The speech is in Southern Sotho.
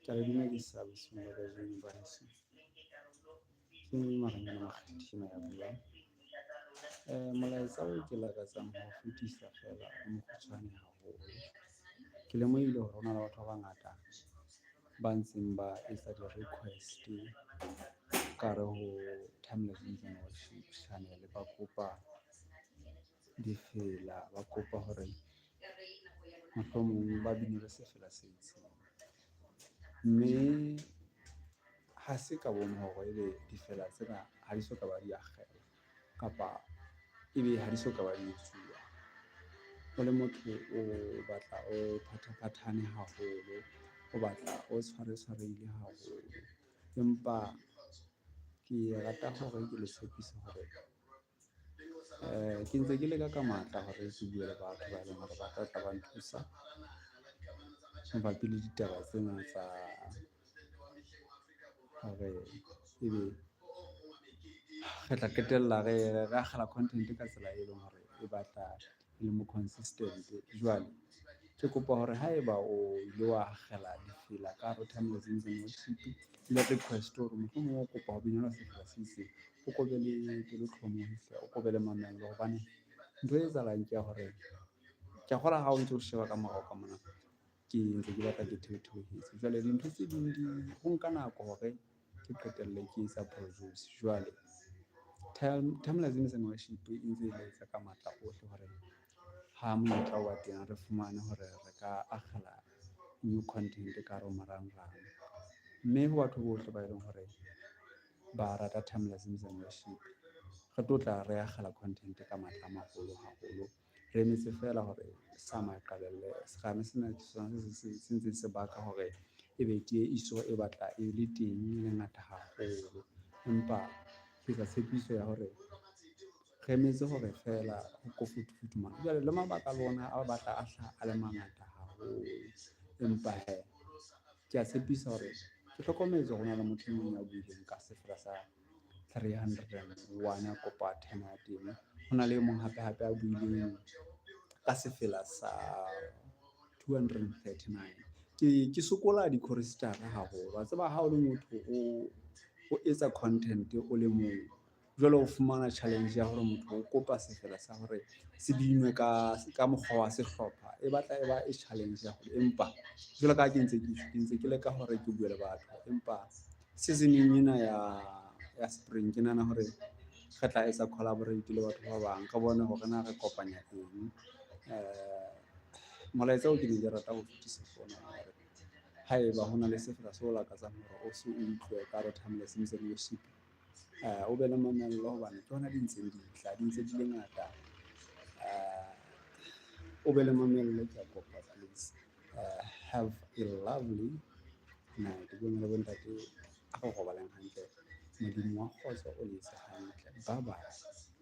Ke a le dumedisa bosiung ba kajeno baheso. Ke Maranyane Makgethi enwa ya buang. Molaetsa oo ke lakatsang ho o fetisa feela o mokgutshwane haholo. Ke lemohile hore hona le batho ba bangata ba ntseng ba etsa di-request ka hare ho Timeless Channel ba kopa difela, ba kopa hore mohlomong ba binelwe sefela se itseng. Mme ha se ka bomo hore ebe difela tsena ha di soka ba di akgela kapa ebe ha di soka ba di etsuwa. O le motho o batla o phathaphathane haholo, o batla o tshware tshwarehile haholo. Empa ke rata hore ke le tshepise hore ke ntse ke leka ka matla hore ke bue le batho ba eleng hore ba tla tla ba nthusa mabapi le ditaba tsena tsa hore ebe re tla qetella re akgela content ka tsela e leng hore e batla e le mo consistent. Jwale ke kopa hore haeba o ile wa akgela difela ka hare ho le request hore mohlomong o kopa ho binelwa sefela se itseng, o ko be le pelo tlhomohi hle, o ko be le mamello hobane ntho e etsahalang ke ya hore, ke a kgolwa ha o ntso sheba ka morao ka mona, ke ntse ke batla ke theohetse. Jwale dintho tse ding di ho nka nako hore ke qetelle ke etsa produce. Jwale Timeless Worship e ntse e letsa ka matla ohle hore ha monyetla o ba teng re fumane hore re ka akgela new content ka hare ho marangrang. Mme ho batho bohle ba eleng hore ba rata Timeless Worship, re tlo tla re akgela content ka matla a maholo haholo. Re emetse feela hore summer e qalelle. Serame sena ke sona se ntseng se baka hore ebe tiehiso e batla e le teng e le ngata haholo. Empa ke etsa tshepiso ya hore re emetse hore feela ho ko futhumale. Jwale le mabaka le ona a batla a hlaha a le mangata haholo, empa hee ke a tshepisa hore ke hlokometse hore hona le motho e mong ya buileng ka sefela sa 301 a kopa ya teng. Ho na le e mong hape hape a buileng ka sefela sa 239. Ke sokola di-chorister-a haholo wa tseba ha o le motho o etsa content o le mong, jwale o fumana challenge ya hore motho o kopa sefela sa hore se binwe ka mokgwa wa sehlopha e batla e ba e challenge haholo. Empa jwalo ka ha ke ntse ke ke ntse ke leka hore ke bue le batho, empa season-eng ena ya spring ke nahana hore re tla etsa collaborate le batho ba bang, re bone hore na re kopanya eng. Molaetsa oo ke neng ke rata ho fetisa ke ona wa hore haeba hona le sefela seo o lakatsang hore o se utlwe ka hare ho Timeless Worship, o be le mamello hobane ke hona di ntseng di tla, di ntse di le ngata. O be le mamello ke a kopa please. Have a lovely night. Bomme le bontate a re robaleng hantle. Modimo wa kgotso o le etse hantle. Bye bye.